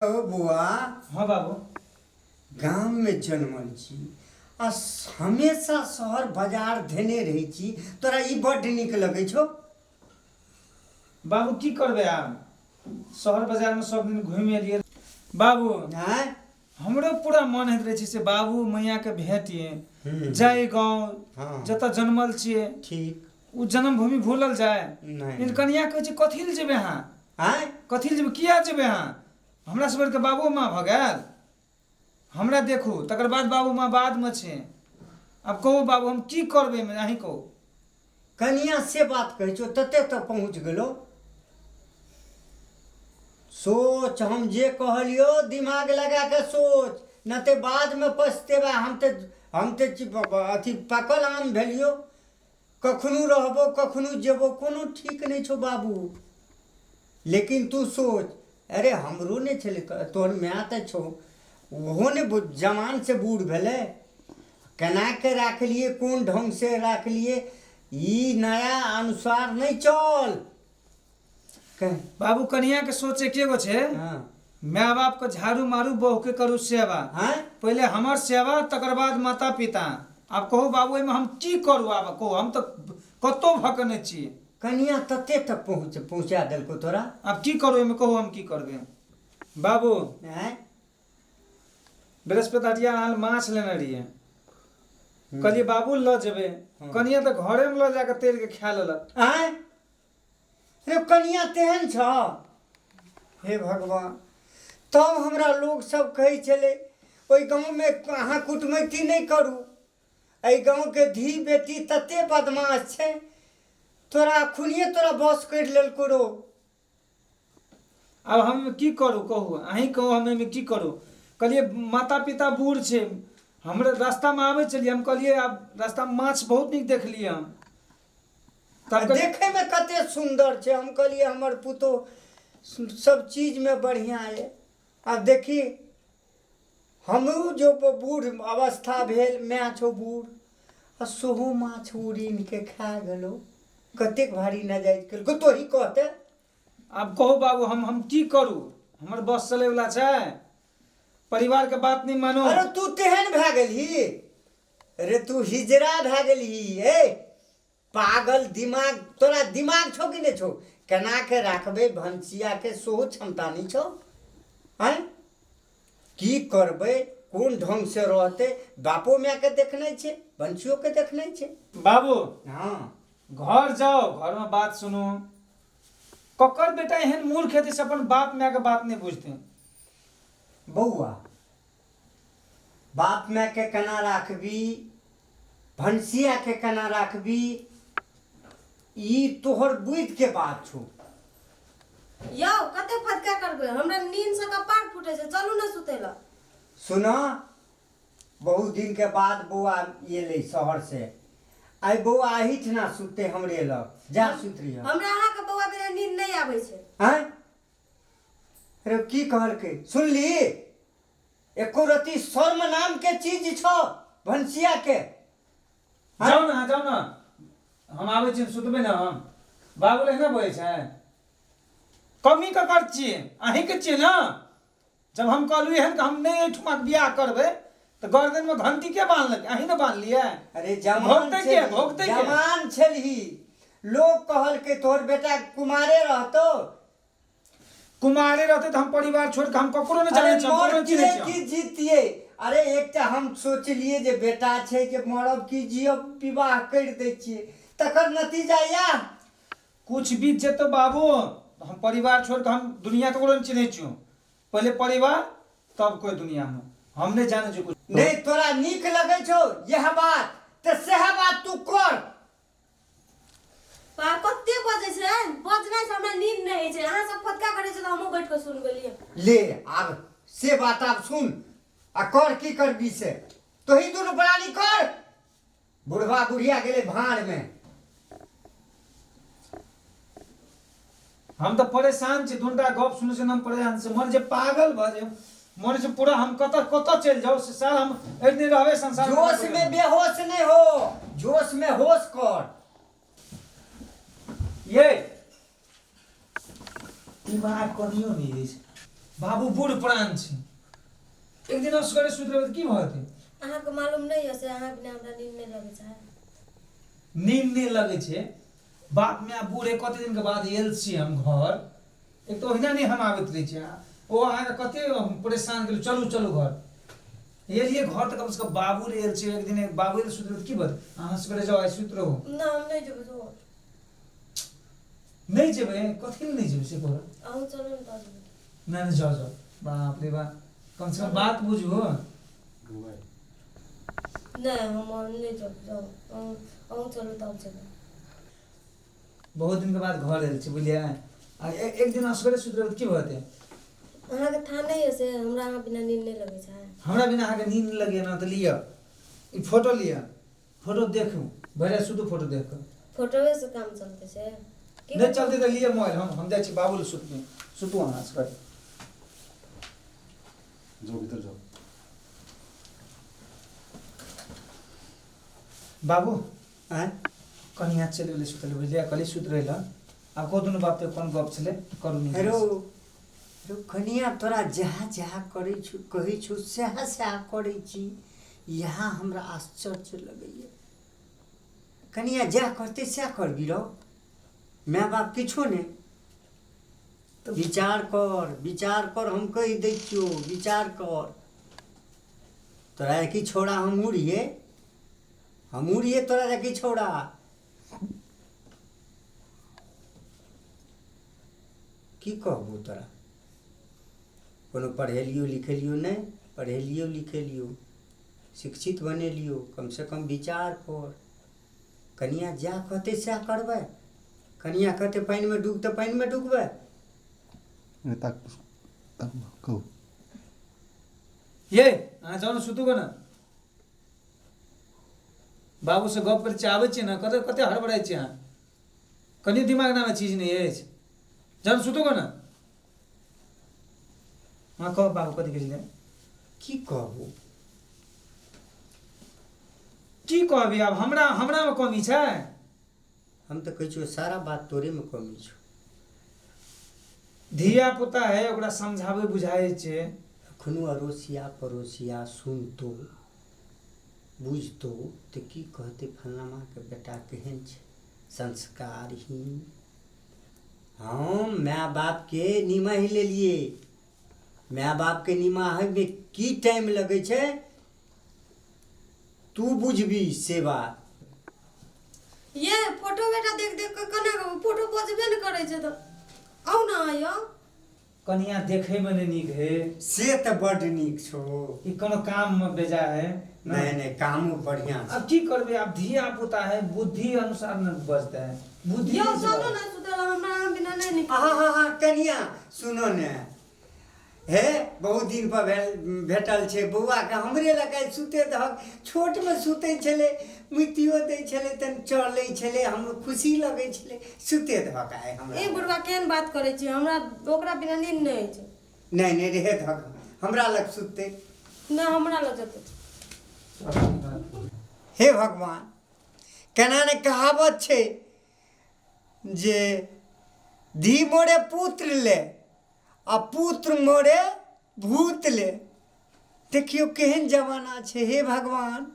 ओ बौआ। हाँ बाबू। गाममे जनमल छी आ हमेशा शहर बाजार धेने रहै छी, तोरा ई बड्ड नीक लगै छौ? बाबू की करबै, आब शहर बाजारमे सब दिन घुमि एलियै बाबू। आँय? हमरो पूरा मन होइत रहै छै से बाबू मैयाके भेटिए जाय गाँव। जतऽ जनमल छियै। ओ जन्मभूमि भूलल जाय? नहि। लेकिन कनिया कहै छै, कथी लए जेबै अहाँ? आँय? कथी लए जेबै, किया जेबै अहाँ? हमरा सबके बाबू माँ भऽ गेल, हमरा देखू, तकर बाद बाबू माँ बादमे छै। आब कहू बाबू, हम की करबै एहिमे, अहीं कहू। कनिया से बात कहै छौ, तते तक पहुँच गेलो। सोच, हम जे कहलियो दिमाग लगा के सोच, न ते बादमे पछतेबा। हम ते अथी पाकल आम भेलियो, कखनो रहबो कखनो जेबो, कोनो ठीक नहि छौ बाबू। लेकिन तू सोच। अरे हमरो नहि छलै, तोहर माय तऽ छौ, ओहो ने जवान से बूढ़ भेलै। केना के राखलियै, कोन ढंग से राखलियै, ई नया अनुसार नहि चल। बाबू, कनिया के सोच एके गो छै। माय बाप के झाड़ू मारू, बहू के करू सेवा। पहिले हमर सेवा, तकर बाद माता पिता। आब कहू बाबू, एहिमे हम की करू? आब कहू, हम तऽ कतहु भऽ कऽ नहि छी। कनिया तते तक पहुँचा देलको तोरा। आब की करू एहिमे, कहू हम की करबै बाबू? आँय? बृहस्पति हटिया अहाँ माछ लेने रहियै, कहलियै बाबू लऽ जेबै। कनिया तऽ घरेमे लऽ जाकऽ तैर के खा लेलक। आँय रे, कनिया तेहन छ? हे भगवान! तब हमरा लोग सब कहै छलै, ओहि गाँवमे अहाँ कुटमैती नहि करू, एहि गाँवके धी बेटी तते बदमाश छै। तोरा अखुनिये तोरा बस करि लेलको रो। आब हम की करू, कहू, अहीं कहू, हम एहिमे की करू? कहलियै माता पिता बूढ़ छै। हमरे रास्तामे आबै छलियै, हम कहलियै आब रास्तामे माछ बहुत नीक देखलियै हम तब कहलियै। देखैमे कते सुन्दर छै। हम कहलियै हमर पुतोह सब चीजमे बढ़िआँ यऽ। आब देखी, हमरो जो बूढ़ अवस्था भेल, माय छौ बूढ़ आ सेहो माछ उड़ीनके खा गेलौ। कतेक भारी नाजायज केलको, तोही कहते। आब कहू बाबू, हम की करू? हमर बस चलैवला छै? परिवारके बात नहि मानू? अरे तू तेहन भए गेलही रे, तू हिजरा भए गेलही। ए पागल, दिमाग तोरा दिमाग छौ कि नहि छौ? केना के राखबै भनसिया के, सेहो क्षमता नहि छौ? आँय, की करबै, कोन ढंग से रहतै? बापो मायके देखने छै, भनसियो के देखने छै। बाबू। हँ। घर जाओ, घरमे बात सुनू। ककर बेटा एहन मूर्ख हेतै से अपन बाप मायके बात नहि बुझतै? बौआ, बाप मायके केना राखबी, भनसियाके केना राखबी, ई तोहर बुधिके बात छौ। यौ, कते फदका करबै? हमरा नींद से कपार फूटे छै, चलू ने सुतै लए। सुन, बहुत दिन के बाद बौआ एलै शहर से। आइ बौआ एहिठिना सुतते हमरे लग, जा सुति रहिह। हमरा अहाँके बौआ बिना नींद नहि आबै छै। आँय रे, की कहलकै सुनली? एको रति शर्म नाम के चीज छौ भनसिया के? जाउ ने अहाँ, जाउ ने, हम आबै छी, सुतबै ने हम। बाबू लए ने बजै छै। कमी ककर छियै? अहीँके छियै ने। जब हम कहलहुँ एहन कि हम नहि एहिठुमाके बियाह करबै, तऽ गर्दनमे घंटी के बान्हलक? अहीं ने बान्हलियै? अरे जवान भोगतै के? छलही, भोगतै के? जवान छलही, लोग कहलकै तोहर बेटा कुमारे रहतौ। कुमारे रहतै तऽ हम परिवार छोड़ि कऽ हम ककरो नहि अरे जानै छी, हम ककरो नहि चिन्है मरतियै छी। कि जीतियै? अरे एकटा हम सोचलियै जे बेटा छै जे मरब कि जियब, विवाह करि दै छियै, तकर नतीजा इएह। कुछ बीत जेतौ बाबू, हम परिवार छोड़ि कऽ हम दुनिया ककरो नहि चिन्है छियौ। पहिले परिवार, तब कोइ दुनियामे हम नहि जानै छियै कुछ। नहि तोरा नीक लगै छौ इएह बात तऽ सएह बात तू कर। पा कते बजै छै, बजनाइ से हमरा नींद नहि होइ छै। अहाँ सब फदका करै छै तऽ हमहूँ बैठ कऽ सुन गेलियै। ले आब से बात आब सुन आ कर, की करबी से तोही दुनू प्राणी कर। बुढ़वा बुढ़िया गेलै भाँड़ में। हम तऽ परेशान छी, दूनटा गप सुनै छी हम परेशान छी। मन जे पागल भऽ जाय, मन जे पूरा हम कतऽ कतऽ चलि जाउ से साल हम एक दिन रहबै संसार। जोश में बेहोश नहीं हो, जोश में होश कर। ये दिमाग कनियो नहि अछि। बाबू बूढ़ पुरान छै एक दिन असगरे सुति रहबै तऽ की भऽ जेतै अहाँके मालूम नहि यऽ से अहाँ बिना हमरा नींद नहि लगै छै नींद नहि लगै छै बाप माय बूढ़े कते दिनके बाद आयल छी हम घर एक तऽ ओहिना नहि हम आबैत रहै छी ओ अहाँके कते हम परेशान केलहुँ चलू चलू घर एलियै घर तऽ कमसँ कम बाबू रे आयल छै एक दिन बाबू रे सुति रहू तऽ की बात अहाँ सगरे जाउ आइ सुति रहू ना हम नहि जेबै जो नहि जेबै कथी लए नहि जेबै से कहू अहूँ चलू ने तब जेबै नहि नहि जाउ जाउ बाप रे बाप कमसँ कम बात बुझू नहि हम नहि जाउ जाउ अहूँ अहूँ चलू तब जेबै बहुत दिनके बाद घर आयल छी बुझलियै आ एक दिन असगरे सुति रहबै तऽ की भऽ जेतै अहाँके थाह नहि यऽ से हमरा अहाँ बिना नींद नहि लगै छै हमरा बिना अहाँके नींद नहि लगैए ने तऽ लिअ ई फोटो लिअ फोटो देखू भरि राति सुतू फोटो देख कऽ फोटोए से काम चलते छै की नहि चलतै तऽ लिअ मोबाइल हम हम जाइ छी बाबू लग सुतबै सुतू अहाँ असगरे जाओ भीतर जाओ बाबू आँय कनिया चलि गेलै सुतल बुझलियै कहलियै सुति रहै लए आब कहू दुनू बाप तऽ कोन गप छलै करू नीक हेरो रो कनिया तोरा जहाँ जहाँ करै छु कहै छु सएह सएह करै छी इएह हमरा आश्चर्य लगैए कनिया जएह करतै सएह करबी रौ माय बाप किछो नहि तऽ विचार कर विचार कर हम कहि दै छियौ विचार कर तोरा की छौड़ा हमहूँ रहियै हमहूँ रहियै तोरा जकी छौड़ा की कहबौ तोरा कोनो पढ़ेलियौ लिखेलियौ नहि पढ़ेलियौ लिखेलियौ शिक्षित बनेलियौ कमसँ कम विचार कर कनिआँ जएह कहतै सएह करबै कनिआँ कहतै पानिमे डूब तऽ पानिमे डुबबै ताक ताक कहू ये अहाँ जाउ ने सुतू गो ने बाबूसँ गप करै छियै आबै छियै ने कते कते हड़बड़ाइ छियै अहाँ कनि दिमाग नामे चीज नहि अछि जाउ ने सुतू गो ने हँ कहू बाबू कथी कहै छलियै की कहबौ की कहबी आब हमरा हमरामे कमी छै हम तऽ कहै छियौ सारा बात तोरेमे कमी छौ धिया पुता है ओकरा समझाबै बुझाबै छै एखनो अड़ोसिया पड़ोसिया सुनतौ बुझतौ तऽ की कहतै फल्लामाके बेटा केहन छै संस्कारहीन हम माय बापके निमाहि लेलियै माय बापके निमाहैमे की टाइम लगै छै तू बुझबी से बात ये फोटो बेटा देख देख के केना के फोटो बजबे ने करै छै तऽ आउ ने अहाँ यौ कनिया देखैमे नहि नीक है से तऽ बड्ड नीक छौ ई कोनो काममे बेजा है ना? नहि नहि कामो बढ़िआँ छै अब की करबै आब धिया पुता है बुद्धि अनुसार न बजतै बुद्धि यौ नहि छै चलू ने सुतल हमरा अहाँ बिना नहि नीक हाँ हाँ हाँ कनिया सुनो ने हे बहुत दिन पर भेल भेटल छै बौआके हमरे लग आइ सुते दहक छोटमे सुतै छलै मुतियो दै छलै तनि चलै छलै हमरो खुशी लगै छलै सुते दहक आइ हमरा ई बुढ़वा केहन बात करै छी हमरा ओकरा बिना नींद नहि होइ छै नहि नहि रहे दहक हमरा लग सुततै नहि हमरा लग जेतै हे भगवान केना ने कहावत छै जे धी मोरे पुत्र ले आ पुत्र मोरे भूत ले देखियौ केहन जमाना छै हे भगवान